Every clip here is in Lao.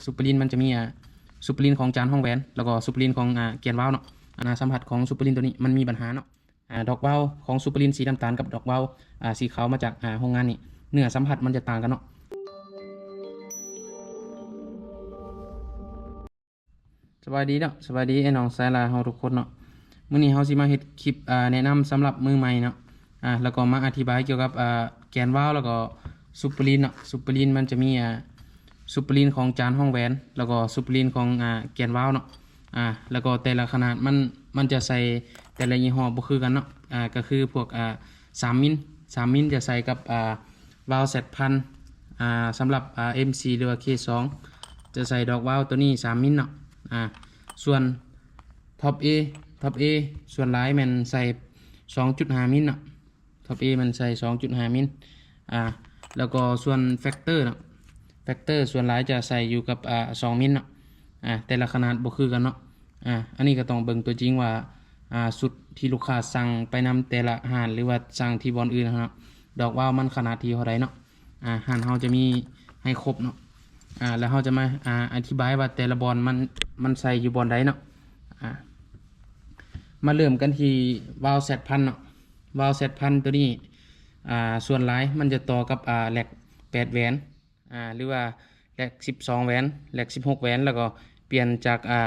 ຊຸບເປີລິນມັນຈະມີ ອາ ຊຸບເປີລິນຂອງຈານຮ່ອງແຫວນ ແລ້ວກໍຊຸບເປີລິນຂອງ ອາ ແກນວາວເນາະ. ອາ ໜ້າສຳຜັດຂອງຊຸບເປີລິນໂຕນີ້ມັນມີບັນຫາເນາະ. ອາ ດອກວາວຂອງຊຸບເປີລິນສີນ້ຳຕານກັບດອກວາວ ອາ ສີຂາວມາຈາກ ອາ ໂຮງງານນີ້ ເນື້ອສຳຜັດມັນຈະຕ່າງກັນເນາະ. ສະບາຍດີເນາະ ສະບາຍດີອ້າຍນ້ອງຊາຍລາວເຮົາທຸກຄົນເນາະ. ມື້ນີ້ເຮົາຊິມາເຮັດຄລິບ ອາ ແນະນຳສຳລັບມືໃໝ່ເນາະ ອາ ແລ້ວກໍມາອະທິບາຍກ່ຽວກັບ ອາ ແກນວາວ ແລ້ວກໍຊຸບເປີລິນເນາະ. ຊຸບເປີລິນມັນຈະມີ ອາ ຊຸບເປີລິນຂອງຈານຮ່ອງແຫວນ ແລ້ວກໍຊຸບເປີລິນຂອງ ອາ ແກນວາວເນາະ. ອາ ແລ້ວກໍແຕ່ລະຂະໜາດມັນ ມັນຈະໃສ່ແຕ່ລະຍີ່ຫໍ້ບໍ່ຄືກັນເນາະ. ອາ ກໍຄືພວກ ອາ ສາມມິນ ສາມມິນຈະໃສ່ກັບ ອາ ວາວແຊັດພັນ ອາ ສຳລັບ ອາ ເອັມສີ່ ຫຼືວ່າ ເຄສອງ ຈະໃສ່ດອກວາວໂຕນີ້ສາມມິນເນາະ. ອາ ສ່ວນທັອບເອ ທັອບເອສ່ວນຫຼາຍແມ່ນໃສ່ສອງຈຸດຫ້າມິນເນາະ. ທັອບເອມັນໃສ່ສອງຈຸດຫ້າມິນ ອາ ແລ້ວກໍສ່ວນແຟັກເຕີເນາະ ແຟັກເຕີສ່ວນຫຼາຍຈະໃສ່ຢູ່ກັບ ອາ ສອງມິນເນາະ. ອາ ແຕ່ລະຂະໜາດບໍ່ຄືກັນເນາະ. ອາ ອັນນີ້ກໍຕ້ອງເບິ່ງຕົວຈິງວ່າ ອາ ຊຸດທີ່ລູກຄ້າສັ່ງໄປນຳແຕ່ລະຮ້ານ ຫຼືວ່າສັ່ງທີ່ບ່ອນອື່ນເນາະ ດອກວາວມັນຂະໜາດທີ່ເທົ່າໃດເນາະ. ອາ ຮ້ານເຮົາຈະມີໃຫ້ຄົບເນາະ. ອາ ແລ້ວເຮົາຈະມາ ອາ ອະທິບາຍວ່າແຕ່ລະບ່ອນມັນ ມັນໃສ່ຢູ່ບ່ອນໃດເນາະ. ອາ ມາເລີ່ມກັນທີ່ວາວແຊັດພັນເນາະ. ວາວແຊັດພັນໂຕນີ້ ອາ ສ່ວນຫຼາຍມັນຈະຕໍ່ກັບ ອາ ແລັກແປດແຫວນ ອາ ຫຼືວ່າແລັກສິບສອງແຫວນ ແລັກສິບຫົກແຫວນ ແລ້ວກໍປ່ຽນຈາກ ອາ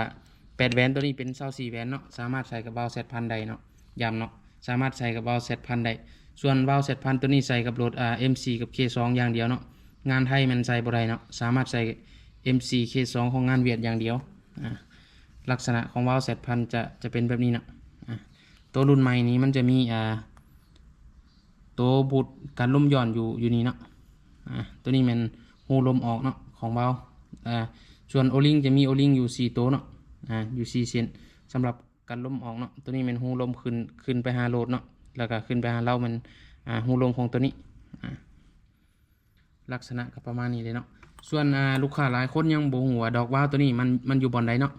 ແປດແຫວນໂຕນີ້ເປັນຊາວສີ່ແຫວນເນາະ. ສາມາດໃສ່ກັບວາວແຊັດພັນໄດ້ເນາະ ຢ້ຳເນາະ ສາມາດໃສ່ກັບວາວແຊັດພັນໄດ້. ສ່ວນວາວແຊັດພັນໂຕນີ້ໃສ່ກັບໂຫຼດ ອາ ເອັມສີ່ ກັບ ເຄສອງ ຢ່າງດຽວເນາະ. ງານໄທມັນໃສ່ບໍ່ໄດ້ເນາະ ສາມາດໃສ່ ເອັມສີ່ ເຄສອງ ຂອງງານຫວຽດຢ່າງດຽວ. ອາ ລັກສະນະຂອງວາວແຊັດພັນຈະ ຈະເປັນແບບນີ້ເນາະ. ອາ ໂຕລຸ້ນໃໝ່ນີ້ມັນຈະມີ ອາ ໂຕບູດກັນລົມຍ້ອນຢູ່ ຢູ່ນີ້ເນາະ. ອາ ໂຕນີ້ແມ່ນຮູລົມອອກເນາະ ຂອງວາວ. ອາ ສ່ວນໂອລິງຈະມີໂອລິງຢູ່ສີ່ໂຕເນາະ ອາ ຢູ່ສີ່ເສັ້ນ ສຳລັບກັນລົມອອກເນາະ. ໂຕນີ້ແມ່ນຮູລົມຂຶ້ນ ຂຶ້ນໄປຫາໂຫຼດເນາະ ແລ້ວກໍຂຶ້ນໄປຫາເລົາ ແມ່ນ ອາ ຮູລົມຂອງໂຕນີ້. ອາ ລັກສະນະກໍປະມານນີ້ເລີຍເນາະ. ສ່ວນ ອາ ລູກຄ້າຫຼາຍຄົນຍັງບໍ່ຮູ້ວ່າດອກວາວໂຕນີ້ມັນ ມັນຢູ່ບ່ອນໃດເນາະ.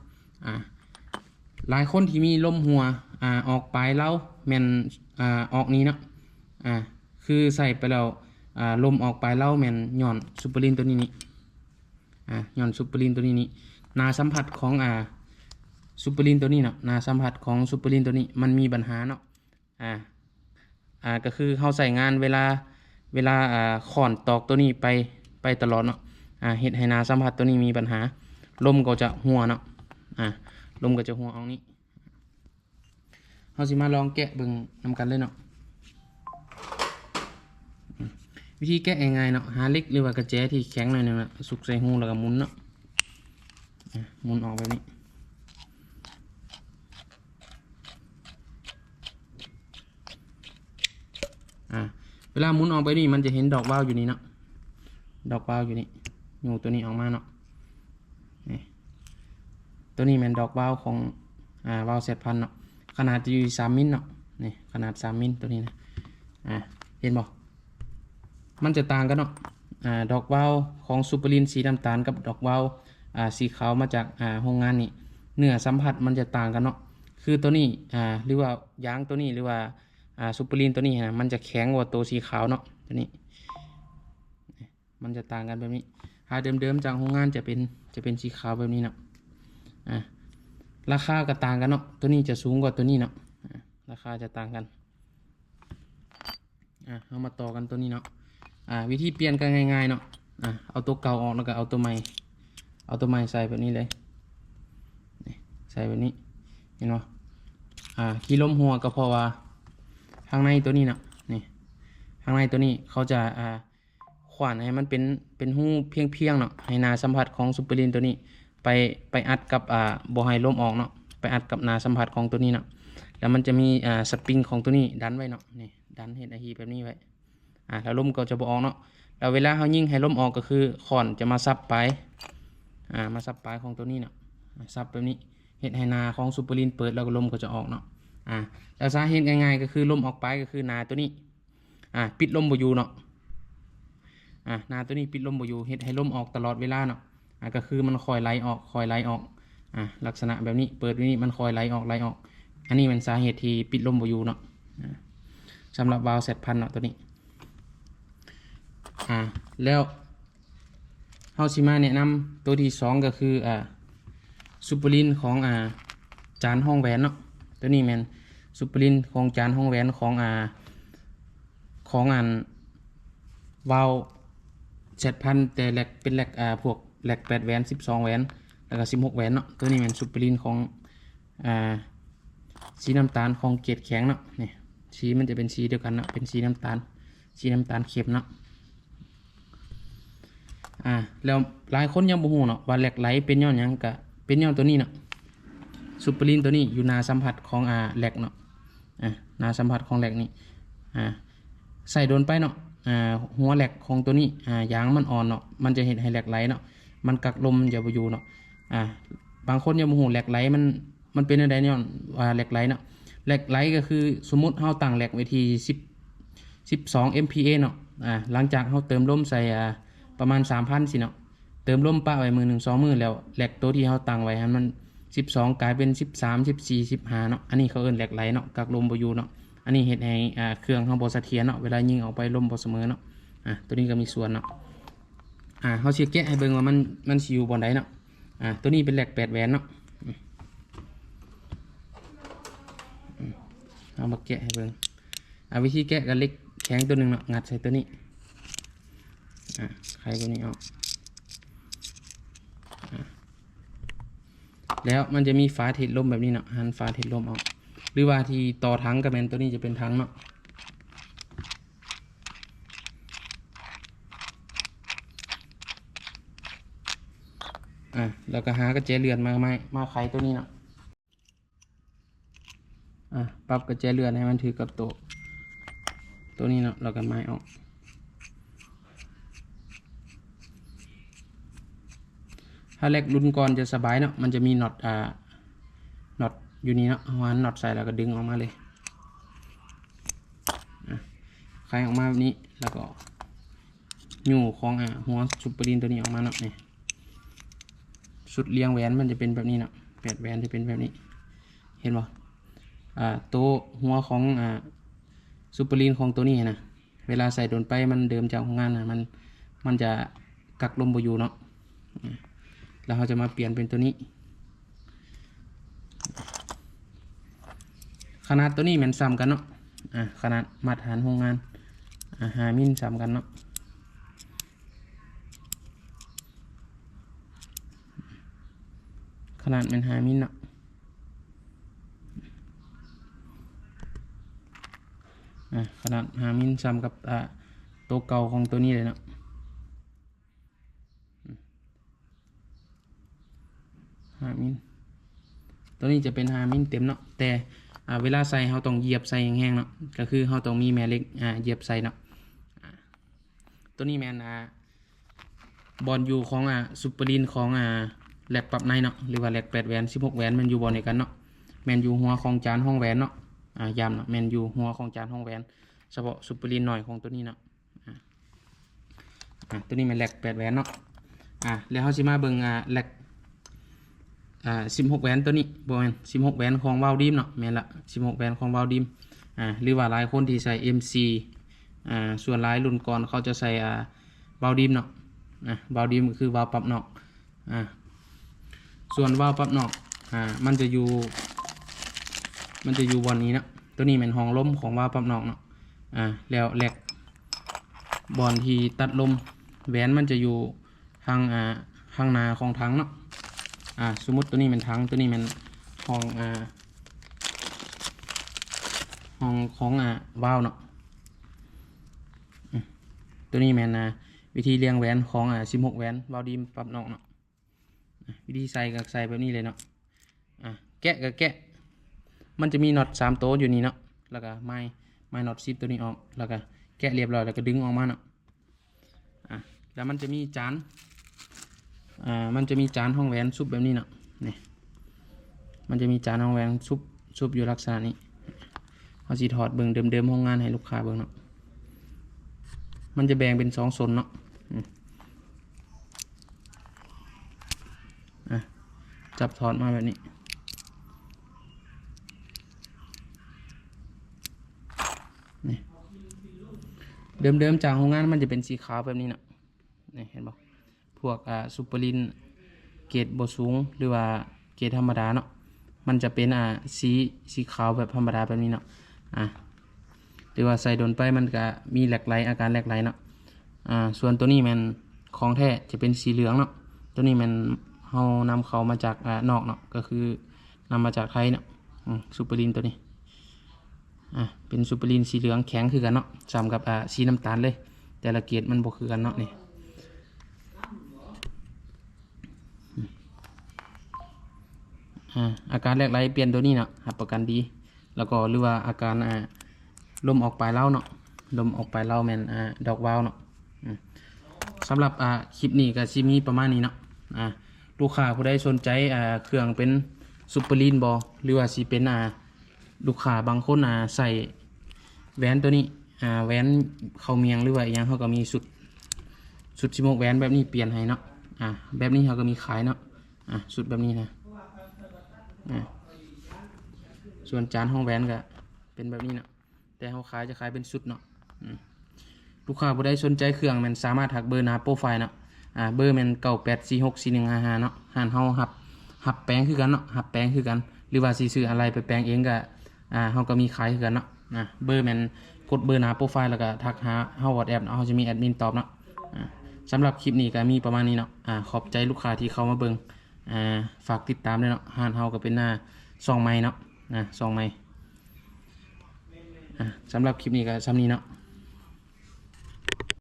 ອາ ຫຼາຍຄົນທີ່ມີລົມຮົ່ວ ອາ ອອກປາຍເລົາແມ່ນ ອາ ອອກນີ້ເນາະ. ອາ ຄືໃສ່ໄປແລ້ວ ອາ ລົມອອກປາຍເລົາແມ່ນຍ້ອນຊຸບເປີລິນໂຕນີ້ນີ້ ອາ ຍ້ອນຊຸບເປີລິນໂຕນີ້ນີ້ ໜ້າສຳຜັດຂອງ ອາ ຊຸບເປີລິນໂຕນີ້ເນາະ ໜ້າສຳຜັດຂອງຊຸບເປີລິນໂຕນີ້ມັນມີບັນຫາເນາະ. ອາ ອາ ກໍຄືເຮົາໃຊ້ງານເວລາ ເວລາ ອາ ຄ້ອນຕອກໂຕນີ້ໄປ ໄປຕະຫຼອດເນາະ ອາ ເຮັດໃຫ້ໜ້າສຳຜັດໂຕນີ້ມີບັນຫາ ລົມກໍຈະຮົ່ວເນາະ. ອາ ລົມກໍຈະຮົ່ວອອກນີ້. ເຮົາຊິມາລອງແກະເບິ່ງນຳກັນເລີຍເນາະ. ອາ ວິທີແກະງ່າຍໆເນາະ ຫາເຫຼັກ ຫຼືວ່າກະແຈທີ່ແຂງໜ້ອຍໜຶ່ງລະ ສຸກໃສ່ຮູແລ້ວກໍໝູນເນາະ. ອາ ໝູນອອກແບບນີ້. ອາ ເວລາໝູນອອກໄປນີ້ ມັນຈະເຫັນດອກວາວຢູ່ນີ້ເນາະ ດອກວາວຢູ່ນີ້ ຍູ້ໂຕນີ້ອອກມາເນາະ. ນີ້ ໂຕນີ້ແມ່ນດອກວາວຂອງ ອາ ວາວແຊັດພັນເນາະ ຂະໜາດຈະຢູ່ສາມມິນເນາະ. ນີ້ ຂະໜາດສາມມິນໂຕນີ້ນະ. ອາ ເຫັນບໍ່ ມັນຈະຕ່າງກັນເນາະ. ອາ ດອກວາວຂອງຊຸບເປີລິນສີນ້ຳຕານກັບດອກວາວ ອາ ສີຂາວມາຈາກ ອາ ໂຮງງານນີ້ ເນື້ອສຳຜັດມັນຈະຕ່າງກັນເນາະ. ຄືໂຕນີ້ ອາ ຫຼືວ່າຢາງໂຕນີ້ ຫຼືວ່າ ອາ ຊຸບເປີລິນໂຕນີ້ນະ ມັນຈະແຂງກວ່າໂຕສີຂາວເນາະ. ໂຕນີ້ ມັນຈະຕ່າງກັນແບບນີ້ ຖ້າເດີມໆຈາກໂຮງງານຈະເປັນ ຈະເປັນສີຂາວແບບນີ້ເນາະ. ອາ ລາຄາກໍຕ່າງກັນເນາະ ໂຕນີ້ຈະສູງກວ່າໂຕນີ້ເນາະ. ອາ ລາຄາຈະຕ່າງກັນ. ອາ ເຮົາມາຕໍ່ກັນໂຕນີ້ເນາະ. ອາ ວິທີປ່ຽນກໍງ່າຍໆເນາະ. ອາ ເອົາໂຕເກົ່າອອກ ແລ້ວກໍເອົາໂຕໃໝ່ ເອົາໂຕໃໝ່ໃສ່ແບບນີ້ເລີຍ. ນີ້ ໃສ່ແບບນີ້ ເຫັນບໍ່? ອາ ທີ່ລົມຮົ່ວກໍເພາະວ່າທາງໃນໂຕນີ້ເນາະ ນີ້ ທາງໃນໂຕນີ້ເຂົາຈະ ອາ ຂວານໃຫ້ມັນເປັນ ເປັນຮູພຽງໆເນາະ ໃຫ້ໜ້າສຳຜັດຂອງຊຸບເປີລິນໂຕນີ້ໄປ ໄປອັດກັບ ອາ ບໍ່ໃຫ້ລົມອອກເນາະ ໄປອັດກັບໜ້າສຳຜັດຂອງໂຕນີ້ເນາະ. ແລ້ວມັນຈະມີ ອາ ສະປຣິງຂອງໂຕນີ້ດັນໄວ້ເນາະ ນີ້ ດັນເຮັດອາຊີບແບບນີ້ໄວ້. ອາ ແລ້ວລົມກໍຈະບໍ່ອອກເນາະ. ແລ້ວເວລາເຮົາຍິງໃຫ້ລົມອອກ ກໍຄືຄ້ອນຈະມາສັບປາຍ ອາ ມາສັບປາຍຂອງໂຕນີ້ເນາະ ອາ ສັບແບບນີ້ ເຮັດໃຫ້ໜ້າຂອງຊຸບເປີລິນເປີດ ແລ້ວກໍລົມກໍຈະອອກເນາະ. ອາ ແລ້ວສາເຫດງ່າຍໆ ກໍຄືລົມອອກປາຍ ກໍຄືໜ້າໂຕນີ້ ອາ ປິດລົມບໍ່ຢູ່ເນາະ. ອາ ໜ້າໂຕນີ້ປິດລົມບໍ່ຢູ່ ເຮັດໃຫ້ລົມອອກຕະຫຼອດເວລາເນາະ. ອາ ກໍຄືມັນຄ່ອຍໄຫຼອອກ ຄ່ອຍໄຫຼອອກ. ອາ ລັກສະນະແບບນີ້ ເປີດແບບນີ້ ມັນຄ່ອຍໄຫຼອອກ ໄຫຼອອກ. ອັນນີ້ແມ່ນສາເຫດທີ່ປິດລົມບໍ່ຢູ່ເນາະ. ອາ ສຳລັບວາວແຊັດພັນເນາະ ໂຕນີ້. ອາ ແລ້ວ ເຮົາຊິມາແນະນຳໂຕທີສອງ ກໍຄື ອ່າ ຊຸບເປີລີນຂອງ ອ່າ ຈານຮອງແຫວນເນາະ. ໂຕນີ້ແມ່ນຊຸບເປີລີນຂອງຈານຮອງແຫວນຂອງ ອ່າ ຂອງອັນ ວາວແຊດພັນ ແຕ່ແລັກເປັນແລັກ ອ່າ ພວກແລັກແປດແຫວນ ສິບສອງແຫວນ ແລ້ວກໍສິບຫົກແຫວນເນາະ. ໂຕນີ້ແມ່ນຊຸບເປີລີນຂອງ ອ່າ ສີນ້ຳຕານຂອງເກດແຂງເນາະ. ນີ້ ສີມັນຈະເປັນສີດຽວກັນເນາະ ເປັນສີນ້ຳຕານ ສີນ້ຳຕານເຂັ້ມເນາະ. ອ່າ ແລ້ວຫຼາຍຄົນຍັງບໍ່ຮູ້ເນາະວ່າແລັກໄຫຼເປັນຍ້ອນຫຍັງ. ກະເປັນຍ້ອນໂຕນີ້ເນາະ ຊຸບເປີລີນໂຕນີ້ຢູ່ໜ້າສຳຜັດຂອງ ອ່າ ແລັກເນາະ. ອ່າ ໜ້າສຳຜັດຂອງແລັກນີ້ ອ່າ ໃຊ້ດົນໄປເນາະ ອ່າ ຫົວແລັກຂອງໂຕນີ້ ອ່າ ຢາງມັນອ່ອນເນາະ ມັນຈະເຮັດໃຫ້ແລັກໄຫຼເນາະ ມັນກັກລົມມັນຈະບໍ່ຢູ່ເນາະ. ອ່າ ບາງຄົນຍັງບໍ່ຮູ້ແລັກໄຫຼມັນ ມັນເປັນແນວໃດ ຍ້ອນວ່າແລັກໄຫຼເນາະ. ແລັກໄຫຼກໍຄືສົມມຸດເຮົາຕັ້ງແລັກໄວ້ທີ່ສິບ ສິບສອງ ເອັມພີເອ ເນາະ. ອ່າ ຫຼັງຈາກເຮົາເຕີມລົມໃສ່ ອ່າ ປະມານສາມພັນຊີ້ເນາະ ເຕີມລົມປະໄວ້ມື້ໜຶ່ງສອງມື້ ແລ້ວແລັກໂຕທີ່ເຮົາຕັ້ງໄວ້ຫັ້ນມັນສິບສອງກາຍເປັນສິບສາມ ສິບສີ່ ສິບຫ້າເນາະ. ອັນນີ້ເຂົາເອີ້ນແລັກໄຫຼເນາະ ກັກລົມບໍ່ຢູ່ເນາະ. ອັນນີ້ເຮັດໃຫ້ ອ່າ ເຄື່ອງເຮົາບໍ່ສະຖຽນເນາະ ເວລາຍິງອອກໄປລົມບໍ່ສະເໝີເນາະ. ອ່າ ໂຕນີ້ກໍມີສ່ວນເນາະ. ອ່າ ເຮົາຊິແກະໃຫ້ເບິ່ງວ່າມັນ ມັນຊິຢູ່ບ່ອນໃດເນາະ. ອ່າ ໂຕນີ້ເປັນແລັກແປດແຫວນເນາະ. ເຮົາມາແກະໃຫ້ເບິ່ງ. ອ່າ ວິທີແກະກໍເຫຼັກແຂງໂຕໜຶ່ງເນາະ ງັດໃສ່ໂຕນີ້. ອ່າ ໄຂໂຕນີ້ອອກ. ອ່າ ແລ້ວມັນຈະມີຝາເທດລົມແບບນີ້ເນາະ ຫັນຝາເທດລົມອອກ ຫຼືວ່າທີ່ຕໍ່ຖັງກໍແມ່ນ ໂຕນີ້ຈະເປັນຖັງເນາະ. ອ່າ ແລ້ວກໍຫາກະແຈເລື່ອນມາ ມາ ມາໄຂໂຕນີ້ເນາະ. ອ່າ ປັບກະແຈເລື່ອນໃຫ້ມັນຖືກກັບໂຕ ໂຕນີ້ເນາະ ແລ້ວກໍໝາຍອອກ. ຖ້າແລັກລຸ້ນກ່ອນຈະສະບາຍເນາະ ມັນຈະມີນັອດ ອ່າ ນັອດຢູ່ນີ້ເນາະ ເຮົາຫັນນັອດໃສ່ແລ້ວກໍດຶງອອກມາເລີຍ. ອ່າ ໄຂອອກມາແບບນີ້ ແລ້ວກໍ ຍູ້ຂອງ ອ່າ ຫົວຊຸບເປີລີນໂຕນີ້ອອກມາເນາະ. ນີ້ ຊຸດລຽງແຫວນມັນຈະເປັນແບບນີ້ເນາະ ແປດແຫວນຈະເປັນແບບນີ້ ເຫັນບໍ່? ອ່າ ໂຕຫົວຂອງ ອ່າ ຊຸບເປີລີນຂອງໂຕນີ້ນະ ເວລາໃສ່ດົນໄປ ມັນເດີມຈາກໂຮງງານນະ ມັນ ມັນຈະກັກລົມບໍ່ຢູ່ເນາະ. ແລ້ວເຮົາຈະມາປ່ຽນເປັນໂຕນີ້. ຂະໜາດໂຕນີ້ແມ່ນສ່ຳກັນເນາະ ອ່າ ຂະໜາດມາດຕະຖານໂຮງງານ ອ່າ ຫ້າມິນ ສ່ຳກັນເນາະ ຂະໜາດແມ່ນຫ້າມິນເນາະ. ອ່າ ຂະໜາດຫ້າມິນ ສ່ຳກັບ ອ່າ ໂຕເກົ່າຂອງໂຕນີ້ເລີຍເນາະ. ຫ້າມິນ ໂຕນີ້ຈະເປັນຫ້າມິນເຕັມເນາະ ແຕ່ ອ່າ ເວລາໃສ່ເຮົາຕ້ອງຢຽບໃສ່ແຮງໆເນາະ ກໍຄືເຮົາຕ້ອງມີແມ່ເຫຼັກ ອ່າ ຢຽບໃສ່ເນາະ. ອ່າ ໂຕນີ້ແມ່ນ ອ່າ ບ່ອນຢູ່ຂອງ ອ່າ ຊຸບເປີລີນຂອງ ອ່າ ແລັກປັບໃນເນາະ ຫຼືວ່າແລັກແປດແຫວນ ສິບຫົກແຫວນ ແມ່ນຢູ່ບ່ອນດຽວກັນເນາະ ແມ່ນຢູ່ຫົວຂອງຈານຮອງແຫວນເນາະ. ອ່າ ຢ້ຳເນາະ ແມ່ນຢູ່ຫົວຂອງຈານຮອງແຫວນ ສະເພາະຊຸບເປີລີນນ້ອຍຂອງໂຕນີ້ເນາະ. ອ່າ ອ່າ ໂຕນີ້ແມ່ນແລັກແປດແຫວນເນາະ. ອ່າ ແລ້ວເຮົາຊິມາເບິ່ງ ອ່າ ແລັກ ອ່າ ສິບຫົກແຫວນໂຕນີ້ ບໍ່ແມ່ນ ສິບຫົກແຫວນຂອງວາວດີມເນາະ. ແມ່ນລະ ສິບຫົກແຫວນຂອງວາວດີມ ອ່າ ຫຼືວ່າຫຼາຍຄົນທີ່ໃຊ້ເອັມຊີ ອ່າ ສ່ວນຫຼາຍລຸ້ນກ່ອນເຂົາຈະໃຊ້ ອ່າ ວາວດີມເນາະ. ອ່າ ວາວດີມກໍຄືວາວປັບນອກ. ອ່າ ສ່ວນວາວປັບນອກ ອ່າ ມັນຈະຢູ່ ມັນຈະຢູ່ບ່ອນນີ້ເນາະ. ໂຕນີ້ແມ່ນຫ້ອງລົມຂອງວາວປັບນອກເນາະ. ອ່າ ແລ້ວແລັກ ບ່ອນທີ່ຕັດລົມ ແຫວນມັນຈະຢູ່ທາງ ອ່າ ທາງໜ້າຂອງຖັງເນາະ. ອ່າ ສົມມຸດໂຕນີ້ແມ່ນຖັງ ໂຕນີ້ແມ່ນຫ້ອງ ອ່າ ຫ້ອງຂອງ ອ່າ ວາວເນາະ. ອືມ ໂຕນີ້ແມ່ນ ອ່າ ວິທີລຽງແຫວນຂອງ ອ່າ ສິບຫົກແຫວນວາວດີມປັບນອກເນາະ. ອ່ະ ວິທີໃສ່ກໍໃສ່ແບບນີ້ເລີຍເນາະ. ອ່ະ ແກະກໍແກະ ມັນຈະມີນັອດສາມໂຕຢູ່ນີ້ເນາະ ແລ້ວກໍໄມ້ ໄມ້ນັອດສິບໂຕນີ້ອອກ ແລ້ວກໍແກະລຽບຮ້ອຍ ແລ້ວກໍດຶງອອກມາເນາະ. ອ່ະ ແລ້ວມັນຈະມີຈານ ອ່າ ມັນຈະມີຈານຮອງແຫວນຊຸບແບບນີ້ເນາະ. ນີ້ ມັນຈະມີຈານຮອງແຫວນຊຸບ ຊຸບຢູ່ລັກສະນະນີ້. ເຮົາຊິຖອດເບິ່ງເດີມໆໂຮງງານໃຫ້ລູກຄ້າເບິ່ງເນາະ. ມັນຈະແບ່ງເປັນສອງໂຊນເນາະ. ອືມ ອ່ະ ຈັບຖອດມາແບບນີ້ ນີ້ ເດີມໆຈາກໂຮງງານມັນຈະເປັນສີຂາວແບບນີ້ເນາະ. ນີ້ ເຫັນບໍ່? ພວກ ອ່າ ຊຸບເປີລີນເກຣດບໍ່ສູງ ຫຼືວ່າເກຣດທຳມະດາເນາະ ມັນຈະເປັນ ອ່າ ສີ ສີຂາວແບບທຳມະດາແບບນີ້ເນາະ ອ່າ ຫຼືວ່າໃສ່ດົນໄປມັນກະມີແຫຼກໄຫຼ ອາການແຫຼກໄຫຼເນາະ ອ່າ ສ່ວນໂຕນີ້ແມ່ນຂອງແທ້ ຈະເປັນສີເຫຼືອງເນາະ ໂຕນີ້ແມ່ນເຮົານຳເຂົ້າມາຈາກ ອ່າ ນອກເນາະ ກໍຄືນຳມາຈາກໄທເນາະ ອືມ ຊຸບເປີລີນໂຕນີ້ ອ່າ ເປັນຊຸບເປີລີນສີເຫຼືອງແຂງຄືກັນເນາະ ສ່ຳກັບ ອ່າ ສີນ້ຳຕານເລີຍ ແຕ່ລະເກຣດມັນບໍ່ຄືກັນເນາະນີ້ ອ່າ ອາການແຫຼກໄຫຼປ່ຽນໂຕນີ້ເນາະ ຮັບປະກັນດີ ແລ້ວກໍ ຫຼືວ່າອາການ ອ່າ ລົມອອກປາຍເລົາເນາະ ລົມອອກປາຍເລົາແມ່ນ ອ່າ ດອກວາວເນາະ ອືມ ສຳລັບ ອ່າ ຄລິບນີ້ກໍຊິມີປະມານນີ້ເນາະ ອ່າ ລູກຄ້າຜູ້ໃດສົນໃຈ ອ່າ ເຄື່ອງເປັນຊຸບເປີລີນບໍ ຫຼືວ່າຊິເປັນ ອ່າ ລູກຄ້າບາງຄົນ ອ່າ ໃສ່ແຫວນໂຕນີ້ ອ່າ ແຫວນເຂົ້າໝ້ຽງ ຫຼືວ່າອີ່ຫຍັງ ເຮົາກໍມີຊຸດ ຊຸດສິບຫົກແຫວນແບບນີ້ປ່ຽນໃຫ້ເນາະ ອ່າ ແບບນີ້ເຮົາກໍມີຂາຍເນາະ ອ່າ ຊຸດແບບນີ້ນະ ອ່າ ສ່ວນຈານຮອງແຫວນກໍເປັນແບບນີ້ເນາະ ແຕ່ເຮົາຂາຍຈະຂາຍເປັນຊຸດເນາະ ອືມ ລູກຄ້າຜູ້ໃດສົນໃຈເຄື່ອງແມ່ນສາມາດທັກເບີໜ້າໂປຣໄຟເນາະ ອ່າ ເບີແມ່ນ ເກົ້າແປດສີ່ຫົກສີ່ໜຶ່ງຫ້າຫ້າ ເນາະ ຮ້ານເຮົາຮັບ ຮັບແປງຄືກັນເນາະ ຮັບແປງຄືກັນ ຫຼືວ່າຊິຊື້ອາໄຫຼ່ໄປແປງເອງກໍ ອ່າ ເຮົາກໍມີຂາຍຄືກັນເນາະ ອ່າ ເບີແມ່ນກົດເບີໜ້າໂປຣໄຟ ແລ້ວກໍທັກຫາເຮົາ WhatsApp ເນາະ ເຮົາຈະມີແອດມິນຕອບເນາະ ອ່າ ສຳລັບຄລິບນີ້ກໍມີປະມານນີ້ເນາະ ອ່າ ຂອບໃຈລູກຄ້າທີ່ເຂົ້າມາເບິ່ງ ອ່າ ຝາກຕິດຕາມດ້ວຍເນາະ ຮ້ານເຮົາກໍເປັນ ອ່າ ຊ່ອງໃໝ່ເນາະ ອ່າ ຊ່ອງໃໝ່ ອ່າ ສຳລັບຄລິບນີ້ກໍສ່ຳນີ້ເນາະ